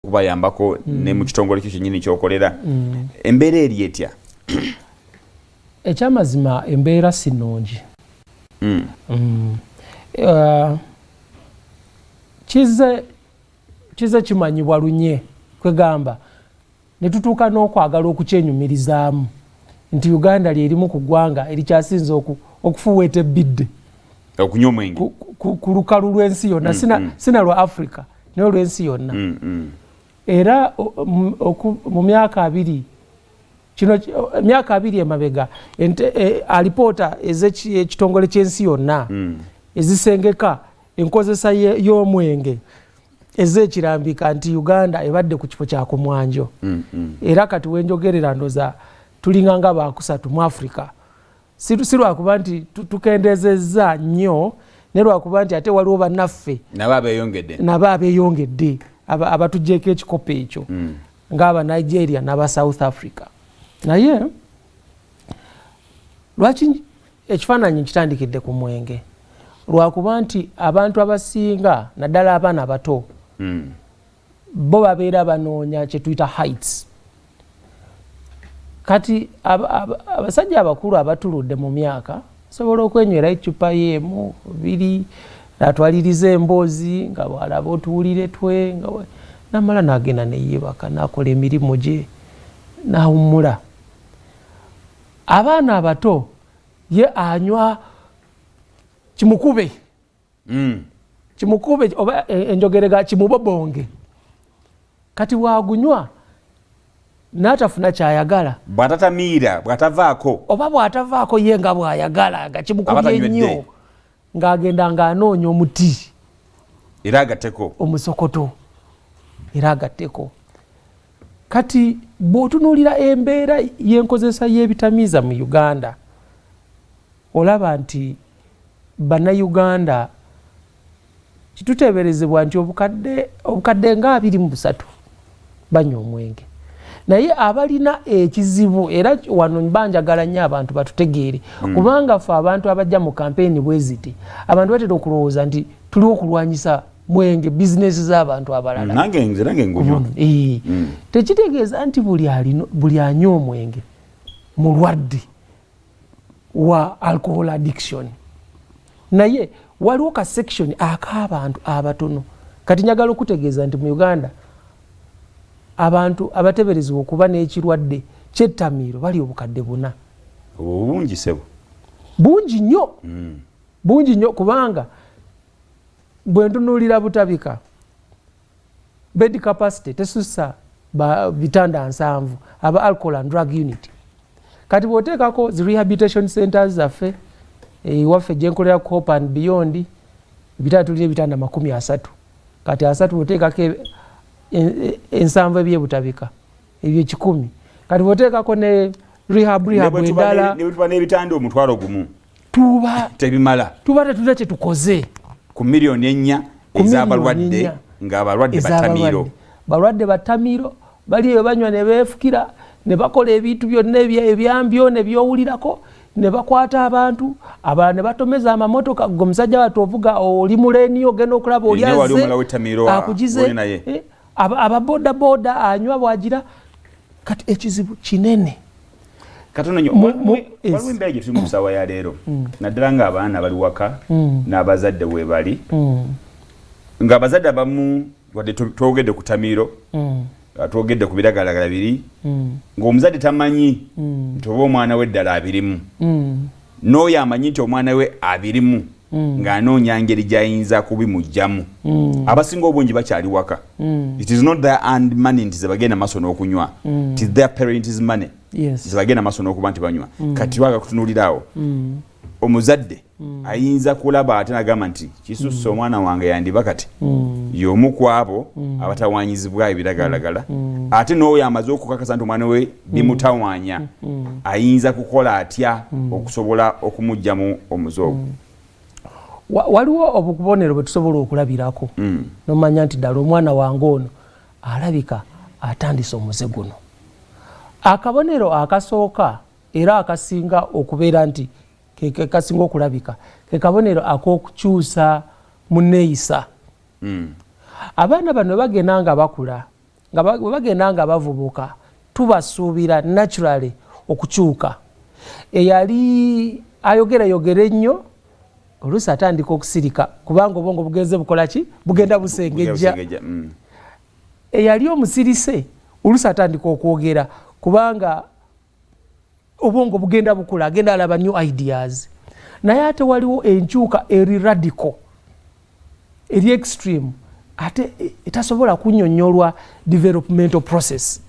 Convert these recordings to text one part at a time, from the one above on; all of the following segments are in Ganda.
Okubayambako ne mu kitongole kyo kyennyini kyokolera, embeera eri etya? Ekyamazima, embeera si nnungi. Kize kimanyibwa lunye, kwegamba ne tutuuka n'okwagala okukyenyumirizaamu nti Uganda lyerimu ku ggwanga erikyasinze okufuweeta ebbidde okunywa omwenge ku lukalu lw'ensi yonna, sina lwa Africa, naye olw'ensi yonna. Era mu myaka 20 kino, emyaka 20 emabega, alipoota ez'ekitongole ky'ensi yonna ezisengeka enkozesa y'omwenge ez'ekirambika nti Uganda ebadde ku kifo kya kumwanjo. Era kati wenjogerera, ndoza tulinga nga bakusatu mu Africa. Si lwakuba nti tukendezezza nnyo, naye lwakuba nti ate waliwo bannaffe nabo abeeyongedde. Nabo abeeyongedde, abatuggyeko ekikopo ekyo, ng'aba Nigeria n'aba South Africa. Naye lwaki ekifaananyi kitandikidde ku mwenge? Lwakuba nti abantu abasinga, naddala abaana abato, bo babeera banoonya kyetuyita hits. Kati abasajja abakulu abatuludde mu myaka sobola okwenywera ecupa yeemu, biri, natwaliriza emboozi nga bwalaba otuwulire twe nga namala nagenda neyebaka, nakola emirimu gye, nawummula. Abaana abato, ye anywa kimukube, kimukube oba enjogerega kimubobonge. Kati bwagunywa n'atafuna kyayagala, bw'atatamiira, bw'atavaako, oba bw'atavaako ye nga bw'ayagala, nga kimukubye nnyo, ng'agenda ng'anoonya omuti era agatteko omusokoto era agatteko. Kati bw'otunuulira embeera y'enkozesa y'ebitamiiza mu Uganda, olaba nti Bannayuganda kituteeberezebwa nti obukadde nga 23 banywa omwenge. Naye abalina ekizibu, era wano banjagala nnyo abantu batutegeere, kubanga ffe abantu abajja mu kampeyini bwe ziti, abantu batera okulowooza nti tuliwo okulwanyisa mwenge, bizinesi z'abantu abalala. Nange nze nange ngunywa. Tekitegeeza nti buli anywa omwenge mulwadde wa alcohol addiction, naye waliwo ka section ak'abantu abatono. Kati njagala okutegeeza nti mu Uganda abantu abateberezebwa okuba n'ekirwadde ky'ettamiiro bali 4,000. Obwo bungi, sebo. Bungi nnyo, bungi nnyo, kubanga bwe ntunuulira Butabika, bed capacity tesussa bitanda 70, aba alcohol and drug unit. Kati bw'oteekako zi rehabilitation centers zaffe, ewaffe gyenkolera ku Hope and Beyond, ebitanda tulina ebitanda 30. Kati 30 bw'oteekako 70 ebyebutabika, ebyo 100. Kati bw'oteekako ne rehab endala, ne bwe tuba n'ebitanda 10,000, tuba tebimala. Tuba tetulina kyetukoze. Ku miliyoni 4 Ku ez'abalwadde, miliyoni 4 ng'abalwadde batamiiro. Balwadde batamiiro bali eyo, banywa ne beefukira ne bakola ebintu byonna ebyambyo ne byowulirako, ne bakwata abantu abalala ne batomeza amamotoka. Gwe omusajja watu ovuga, oli muleni, ogenda okulaba oli naye wali azze omulawo ettamiiro akugize. Oli naye. Ababodaboda anywa bwagira. Kati ekizibu kinene. Katono nnyo. Waliwo embeera gye tuli mu ssaawa ya leero, naddala ng'abaana bali waka n'abazadde weebali, ng'abazadde abamu, wadde twogedde ku tamiiro, twogedde ku biragalagala biri, ng'omuzadde tamanyi nti oba omwana we ddala abirimu, n'oyo amanyi nti omwana we abirimu ng'anoonya ngeri gy'ayinza kubimugjamu. Abasinga obungi bakyali waka. It is not their earned money nti zebagenda maaso n'okunywa, it is their parents' money zebagenda maaso n'okuba nti banywa. Kati twaga kutunuulira awo, omuzadde ayinza kulaba ate nagamba nti kisusse, omwana wange yandiba kati y'omu ku abo abatawanyizibwa ebiragalalagala. Ate n'oyo amaze okukakasa nti omwana we bimutawaanya, ayinza kukola atya okusobola okumugjamu omuze ogwo? Waliwo obubonero bwe tusobola okulabirako nomanya nti ddala omwana wange ono alabika atandise omuze guno. Akabonero akasooka era akasinga okubeera nti ke kasinga okulabika, ke kabonero ak'okukyusa mu neeyisa. Abaana bano bagenda nga bakula. Nga bwe bagenda nga bavubuka, tubasuubira naturally okukyuka. Eyali ayogerayogera ennyo, oluusi atandika okusirika, kubanga obwongo bugenze bukola ki? Bugenda busengejja. Eyali omusirise, oluusi atandika okwogera, kubanga obwongo bugenda bukula, agenda alaba new ideas. Naye ate waliwo enkyuka eri radical, eri extreme, ate etasobola kunyonyolwa developmental process.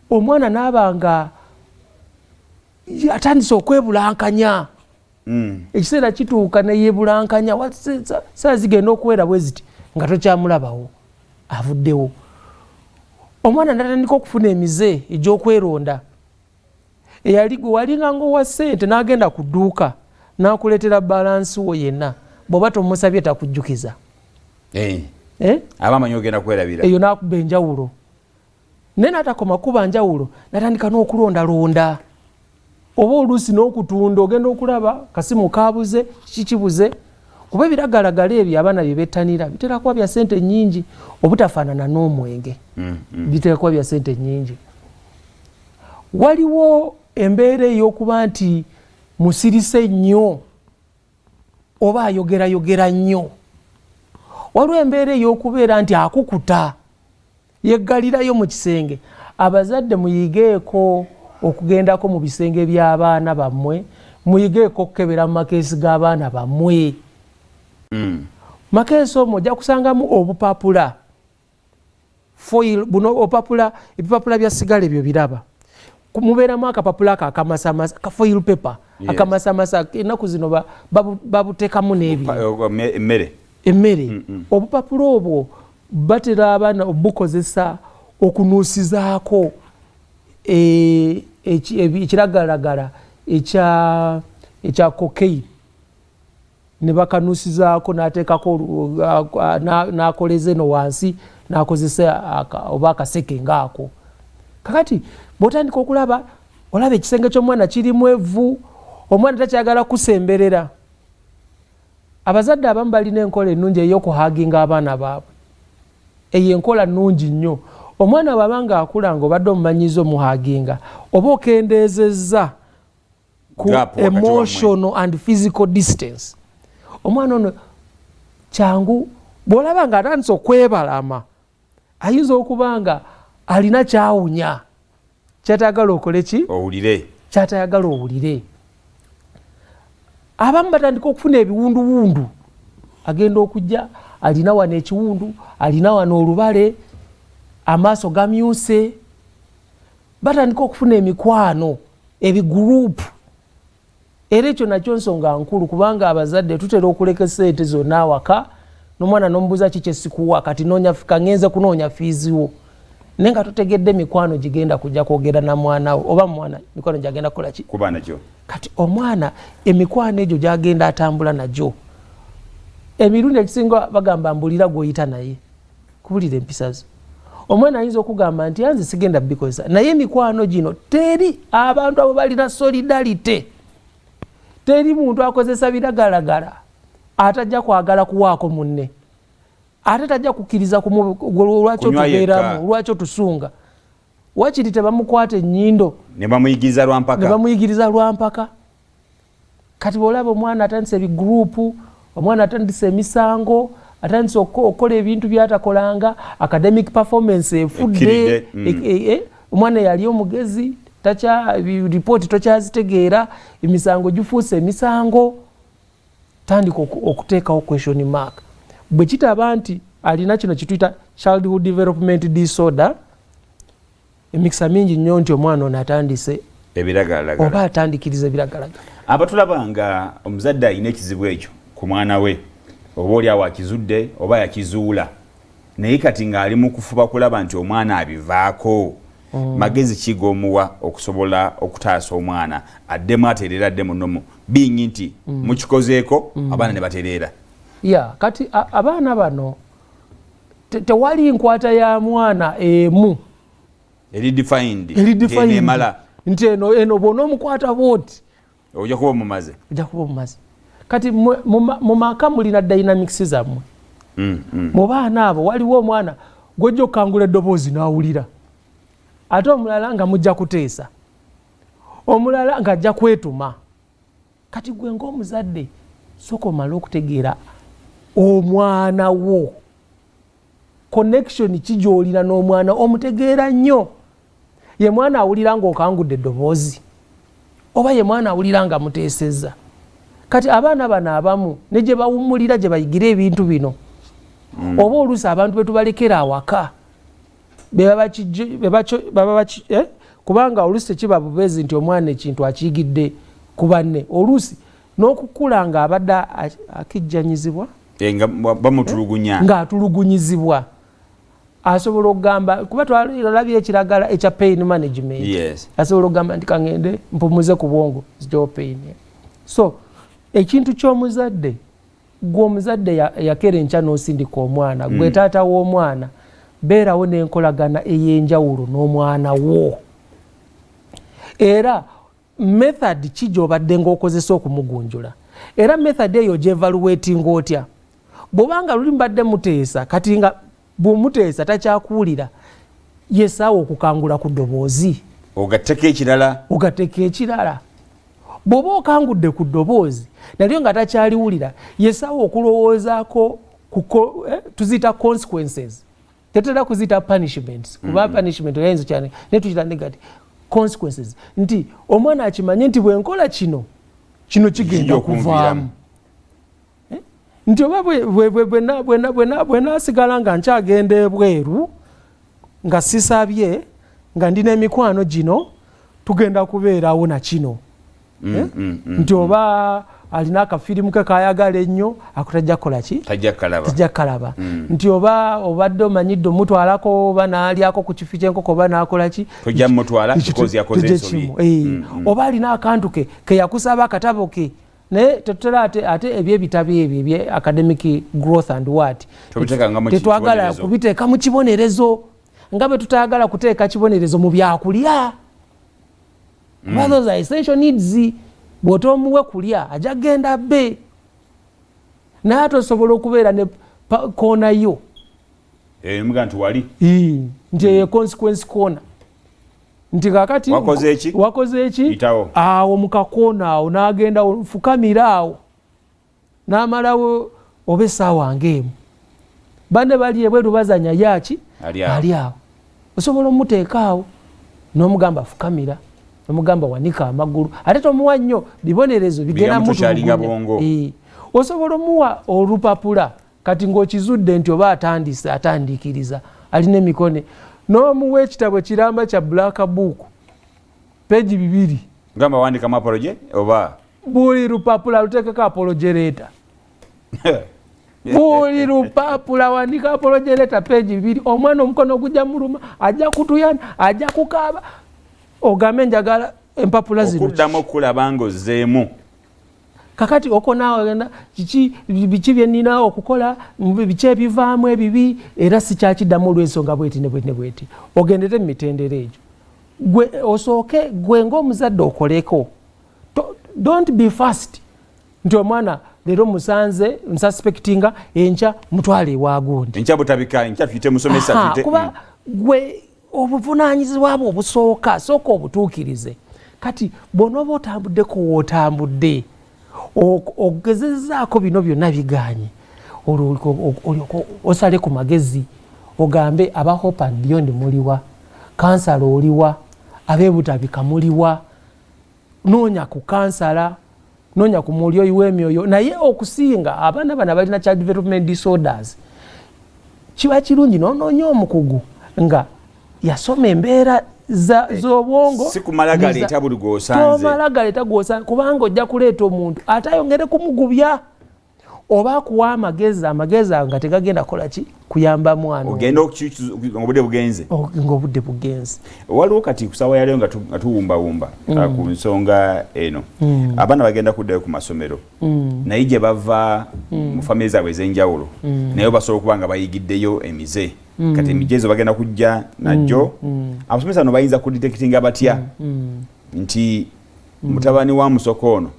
Omwana naaba nga atandise okwebulankanya. Ekiseera kituuka neyebulankanya, saa zigenda okuwera bwe ziti nga tokyamulabawo, avuddewo. Omwana natandika okufuna emize egy'okweronda. Eyali gwe walinga ngaowa ssente, n'agenda ku dduuka n'akuleetera balance wo yenna, bw'oba tomusabye takujjukiza. Eh. Eh? Aba amanyi ogenda kwerabira. Eyo n'akuba enjawulo, naye n'atakoma kuba njawulo, natandika n'okulondalonda oba oluusi n'okutunda. Ogenda okulaba kasimu kabuze, kikibuze, kuba ebiragalagala ebyo abaana bye bettanira bitera kuba bya ssente nnyingi, obutafaanana n'omwenge. Bitera kuba bya ssente nnyingi. Waliwo embeera ey'okuba nti musirise nnyo oba ayogerayogera nnyo. Waliwo embeera ey'okubeera nti akukuta, yeggalirayo mu kisenge. Abazadde, muyigeeko okugendako mu bisenge by'abaana bammwe, muyigeeko okukebera mu makeesi g'abaana bammwe. Makeesi omwo ojja kusangamu obupapula, foil buno, opapula, ebipapula bya sigala ebyo biraba. Mubeeramu akapapula ako akamasamasa, ka foil paper. Akamasamasa. Ennaku zino babuteekamu n'ebintu. Emmere. Emmere. Obupapula obwo batera abaana obukozesa okunuusizaako ekiragalagala ekya cocaine, ne bakanuusizaako, n'ateekako, n'akoleza eno wansi, n'akozesa oba akaseke ngaako. Kakati bw'otandika okulaba, olaba ekisenge ky'omwana kirimu evvu, omwana takyagala kusemberera. Abazadde abamu balina enkola ennungi ey'okuhuginga abaana baabwe. Eyo enkola nnungi nnyo. Omwana bw'aba nga akula nga obadde omumanyiza omuhuginga, oba okendeezezza ku emotional and physical distance. Omwana ono kyangu bw'olaba nga atandise okwebalama, ayinza okuba nga alina kyawunya kyatayagala okole ki? Owulire. Kyatayagala owulire. Abamu batandika okufuna ebiwunduwundu. Agenda okujja alina wano ekiwundu, alina wano olubale, amaaso gamyuse. Batandika okufuna emikwano, ebigurupu. Era ekyo nakyo nsonga nkulu, kubanga abazadde tutera okuleka esente zonna awaka, nomwana nomubuuza, "Ki kyesikuwa kati? Noonya, kangenze kunoonya fees wo," naye nga totegedde mikwano gigenda kujja kwogera na mwana we, oba mwana mikwano gyagenda kukola ki? Kuba nakyo. Kati omwana emikwano egyo gyagenda atambula nagyo, emirundi ekisinga bagamba, "Mbulira gwoyita naye, kubulira empisa zo." Omwana ayinza okugamba nti, "Anze sigenda bikozesa," naye emikwano gino, teri abantu abo balina solidarity. Teri muntu akozesa biragalagala atajja kwagala kuwaako munne, ate tajja kukkiriza. Lwaki otubeeramu? Lwaki otusunga? Wakiri tebamukwata ennyindo. Ne bamuyigiriza lwampaka. Ne bamuyigiriza lwampaka. Kati bwolaba omwana atandise ebigurupu, omwana atandise emisango, atandise okukola ebintu byatakolanga, academic performance efudde. Omwana yali omugezi, ripooti tokyazitegeera, emisango gifuuse emisango. Tandika okuteekawo question mark. Bwe kitaba nti alina kino kituyita childhood development disorder, emikisa mingi nnyo nti omwana ono atandise ebiragalagala. Oba atandikiriza ebiragalagala. Abatulaba, nga omuzadde alina ekizibu ekyo ku mwana we, oba oli awo akizudde oba yakizuula, naye kati ng'ali mu kufuba kulaba nti omwana abivaako, magezi ki g'omuwa okusobola okutaasa omwana addemu atereera, adde munomu bingi nti mukikozeeko abaana ne batereera? Ya, kati abaana bano tewali nkwata ya mwana emu eri defined. Eri defined. Emala. Nti eno eno bwona omukwata bwoti, ojja kuba omumaze. Ojja kuba omumaze. Kati mu maka mulina dynamics zammwe. Mu baana abo waliwo omwana Gwojja okukangula eddoboozi n'awulira, ate omulala nga mujja kuteesa, omulala ng'ajja kwetuma. Kati gwe ng'omuzadde sooka omale okutegeera omwana wo, connection ki gy'olina n'omwana, omutegeera nnyo. Ye mwana awulira ng'okangudde eddoboozi, oba ye mwana awulira nga muteesezza? Kati abaana bano abamu ne gye bawummulira gye bayigira ebintu bino, oba oluusi abantu be tubalekera awaka beba, kubanga oluusi tekiba bubeezi nti omwana ekintu akiyigidde ku banne. Oluusi n'okukula ng'abadde akijjanyizibwa. Nga bamutulugunya. Ng'atulugunyizibwa, asobola okugamba, kuba twalabye ekiragala ekya pain management, asobola okugamba nti kaŋŋende mpumuze ku bwongo, zijewo pain. So ekintu ky'omuzadde, gwe omuzadde yakera enkya n'osindika omwana, gwe taata w'omwana, beerawo n'enkolagana ey'enjawulo n'omwana wo. Era method ki gy'obadde ng'okozesa okumugunjula? Era method eyo gyevaluatinga otya? Bw'obanga luli mbadde muteesa, kati nga bw'omuteesa takyakuwulira, yesaawa okukangula ku ddoboozi. Ogatteko ekirala. Ogatteko ekirala. Bw'oba okangudde ku ddoboozi nalyo nga takyaliwulira, yesaawa okulowoozaako tuziyita consequences, tetera kuziyita punishments, kuba punishment oyinza kyane, naye tukita negative consequences, nti omwana akimanye nti bwenkola kino, kino kigenda kuvaamu. Eh? Nti oba bwenasigala nga nkyagenda ebweru nga sisabye, nga ndina emikwano gino, tugenda kubeerawo na kino. Eh? Nti oba alina akafirimu ke kayagala ennyo, ako tajja kukola ki? Tajja kalaba. Nti oba obadde omanyidde omutwalako, oba naalyako ku kifi kyenkoko, oba nakola ki, eh. Oba alina akantu ke keyakusaba, akatabo ke, naye tetutera ate ebyebitabo ebyo ebye academic growth and what, tetwagala kubiteeka mu kibonerezo, nga bwe tutayagala kuteeka kibonerezo mu byakulya. Those are essential needs. Bw'otomuwe kulya, ajja kugenda bbe, naye ate osobola okubeera ne koona yo. Eh, nti wali nti eyo consequence koona, nti kakati wakoze eki awo mukakoona awo, n'agenda fukamira awo n'amalawo oba essaawa ngaemu, banne bali ebweru bazanya, yaki ali awo. Osobola omuteeka awo n'omugamba fukamira, nomugamba wanika amagulu, ate tomuwa nnyo bibonerezo bigenda mutulugunya. Eh. Osobola omuwa olupapula, kati ng'okizudde nti oba atandise atandiikiriza, alina emikone, n'omuwa ekitabo kiramba kya black book, page 2. Gamba wandikamu apology oba? Buli lupapula luteekeko apology letter. Buli lupapula wandika apology letter, page 2. Omwana omukono gujja muluma, ajja kutuyana, ajja kukaaba, ogambe njagala empapula zino. Okuddamu okulaba ng'ozzeemu. Kakati oko naawe ogenda kiki, biki byenina okukola, biki ebivaamu ebibi, era sikyakiddamu olw'ensonga bweti ne bweti ne bweti. Ogendere mu mitendera egyo. Gwe osooke, gwe ng'omuzadde okoleko. Don't be fast nti omwana leero musanze nsuspectinga, enkya mutwale ewagundi. Enkya butabika, enkya tuyite musomesa. Kuba gwe obuvunanyizibwa bwe obusooka, sooka obutuukirize. Kati bw'onooba otambuddeko wootambudde, ogezezzaako bino byonna biganye, olwo osale ku magezi, ogambe aba Hope and Beyond muliwa, kansala oliwa, abeebutabika muliwa? Noonya ku kansala, noonya ku mulyoyi w'emyoyo. Naye okusinga abaana bano abalina child development disorders, kiba kirungi nonoonya omukugu nga yasoma embeera z'obwongo. Si kumala galeeta buli gwosanze. Tomala galeeta gwosanze, kubanga ojja kuleeta omuntu ate ayongere kumugubya, oba akuwa amagezi, amagezi ago nga tegagenda kukola ki? Kuyamba mwana. Ogenda obudde bugenze. Ngaobudde bugenze. Waliwo kati kusawa yaliyo nga tuwumbawumba ku nsonga eno. Abaana bagenda kuddayo ku masomero, naye gye bava mu famire zaabwe ez'enjawulo, naye basobola okuba nga bayigiddeyo emize. Kati emijezo bagenda kujja najjo, abasomesa no bayinza kudetectinga batya nti mutabani wa musoko ono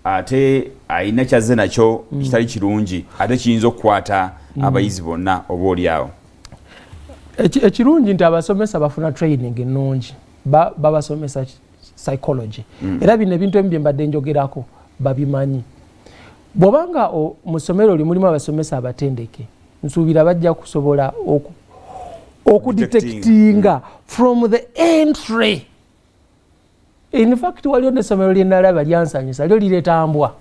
ate alina kyazze nakyo kitali kirungi, ate kiyinza okukwata abayizi bonna oba oli awo? Ekirungi nti abasomesa bafuna training ennungi, babasomesa psychology. Era bino ebintu ebimu bye mbadde njogerako babimanyi. Bw'obanga mu ssomero li mulimu abasomesa abatendeke, nsuubira bajja kusobola okudetectinga from the entry. In fact, waliwo n'essomero lyenalaba lyansanyusa, lyo lireeta mbwa.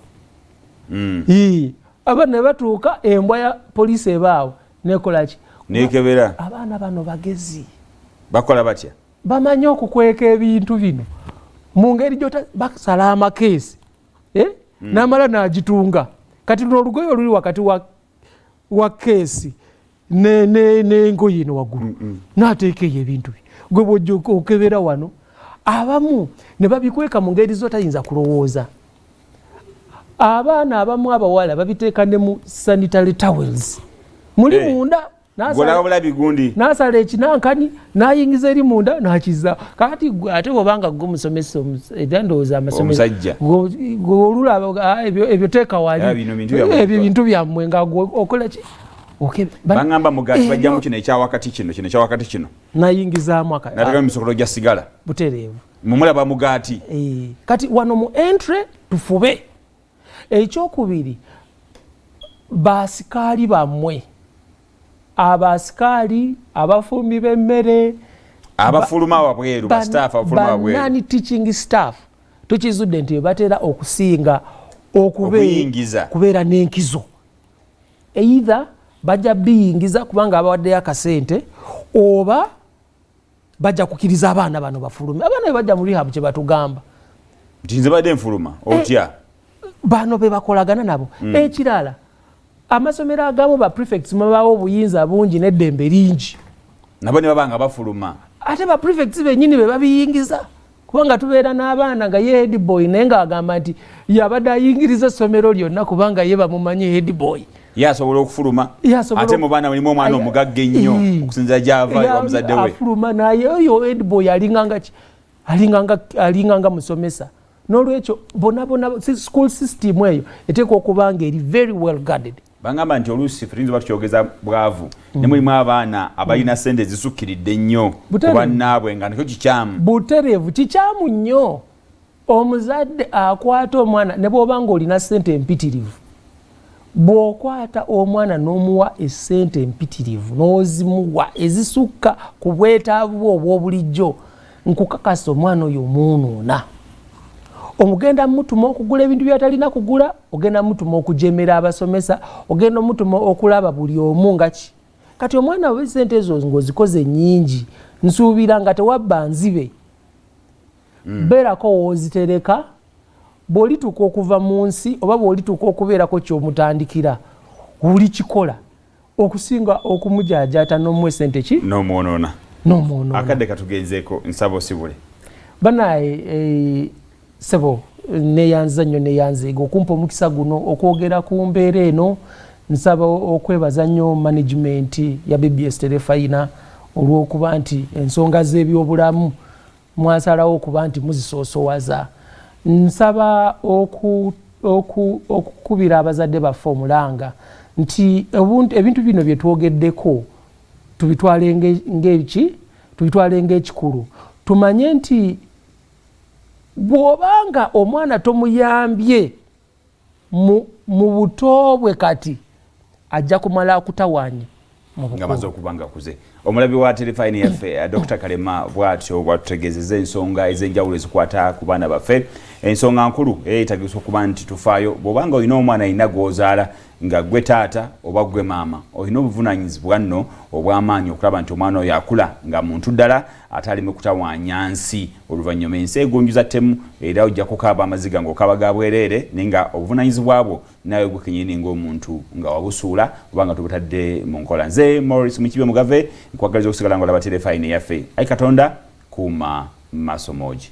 Abaana ne batuuka, embwa ya poliisi ebaawo nekolaki? Nekebera. Abaana bano bagezi. Bakola batya? Bamanyi okukweka ebintu bino mu ngeri gyota basala amakeesi, eh? Namala nagitunga. Kati luno olugoye oluli wakati wa keesi n'engoye eno waggulu, nateeka eyo ebintu bye. Gwe bwojja okebera wano, abamu ne babikweka mu ngeri zotayinza kulowooza. Abaana abamu abawala babiteeka ne mu sanitary towels muli munda. Nasala ekinankani nayingiza eri munda nakiza. Kakati ate bwobanga gwe musomesa, era ndowooza amasomero olulaba ebyo teeka wali, ebyo bintu byammwe, nga okola ki? Bagamba mugati bajjamu kino ekyawakati, kino kino ekyawakati kino. Nayingizaamu. Natekamu emisokolo gya sigala. Butereevu. Mumulaba mugaati. Kati wano mu entry tufube. Ekyokubiri, basikaali bammwe, abasikaali, abafumbi b'emmere, abafuluma wabweru, ba staff abafuluma wabweru, non teaching staff, tukizudde nti batera okusinga okubeera n'enkizo. Either bajja biyingiza kubanga abawaddeyo akasente, oba bajja kukkiriza abaana bano bafulume. Abaana be bajja mu rehab kye batugamba. Nti nze badde nfuluma otya? Bano be bakolagana nabo. Ekirala, amasomero agamu ba prefects mubawo obuyinza bungi n'eddembe lingi. Nabo ne baba nga bafuluma. Ate ba prefects bennyini be babiyingiza, kubanga tubeera n'abaana nga ye head boy, naye ng'agamba nti yabadde ayingiriza essomero lyonna kubanga ye bamumanyi head boy. Ye asobola okufuluma. Ate mu baana mulimu omwana omugagga ennyo okusinzira gyava wa muzadde we. Afuluma, naye oyo head boy alinganga ki? Alinganga musomesa. N'olwekyo bona bona school system eyo eteekwa okuba nga eri very well guarded. Bagamba nti oluusi fe tuyinza oba tukyogeza bwavu, ne mulimu abaana abalina sente ezisukkiridde ennyo ku bannaabwe, nga nakyo kikyamu. Butereevu, kikyamu nnyo. Omuzadde akwata omwana, ne bw'oba nga olina sente empitirivu, bw'okwata omwana n'omuwa essente empitirivu, n'ozimuwa ezisukka ku bwetaavu bwe obw'obulijjo, nkukakasa omwana oyo omwonoona. Omugenda mutuma okugula ebintu byatalina kugula, ogenda mutuma okujemera abasomesa, ogenda omutuma okulaba buli omu nga ki. Kati omwana we sente ezo ng'ozikoze nnyingi, nsuubira nga tewabba nzibe. Beerako woozitereka, bw'olituuka okuva mu nsi oba bw'olituuka okubeerako ky'omutandikira, olikikola okusinga okumujaajaata n'omuwa esente ki. N'omwonoona. N'omwonoona. Akadde katugenzeeko, nsaba osibule. Banaye, sebo, neyanza nnyo, neyanzeega okumpa omukisa guno okwogera ku mbeera eno. Nsaba okwebaza nnyo management ya BBS Terefayina olw'okuba nti ensonga z'ebyobulamu mwasalawo okuba nti muzisoosowaza. Nsaba okukubira abazadde baffe omulanga nti ebintu bino bye twogeddeko tubitwale ng'eki, tubitwale ng'ekikulu. Tumanye nti bw'obanga omwana tomuyambye mu buto bwe, kati ajja kumala akutawaanye. Nga maze okuba nga akuze. Omulabi wa Terefayina yaffe, Dr Kalema bw'atyo bwatutegeezezza ensonga ez'enjawulo ezikwata ku baana baffe. Ensonga nkulu era yeetagisa okuba nti tufaayo. Bw'obanga olina omwana alina gw'ozaala, nga gwe taata oba gwe maama, olina obuvunaanyizibwa nno obw'amaanyi okulaba nti omwana oyo akula nga muntu ddala ate aleme kutawaanya nsi. Oluvannyuma ensi egunjuza ttemu, era ojja kukaaba amaziga ng'okaaba ga bwereere, naye nga obuvunaanyizibwa bwo naawe gwe kenyini ng'omuntu nga wabusuula oba nga tubutadde mu nkola. Nze Maurice Mukibe Mugave, nkwagaliza okusigala nga olaba Terefayina yaffe. Ayi Katonda, kuuma maaso moogi.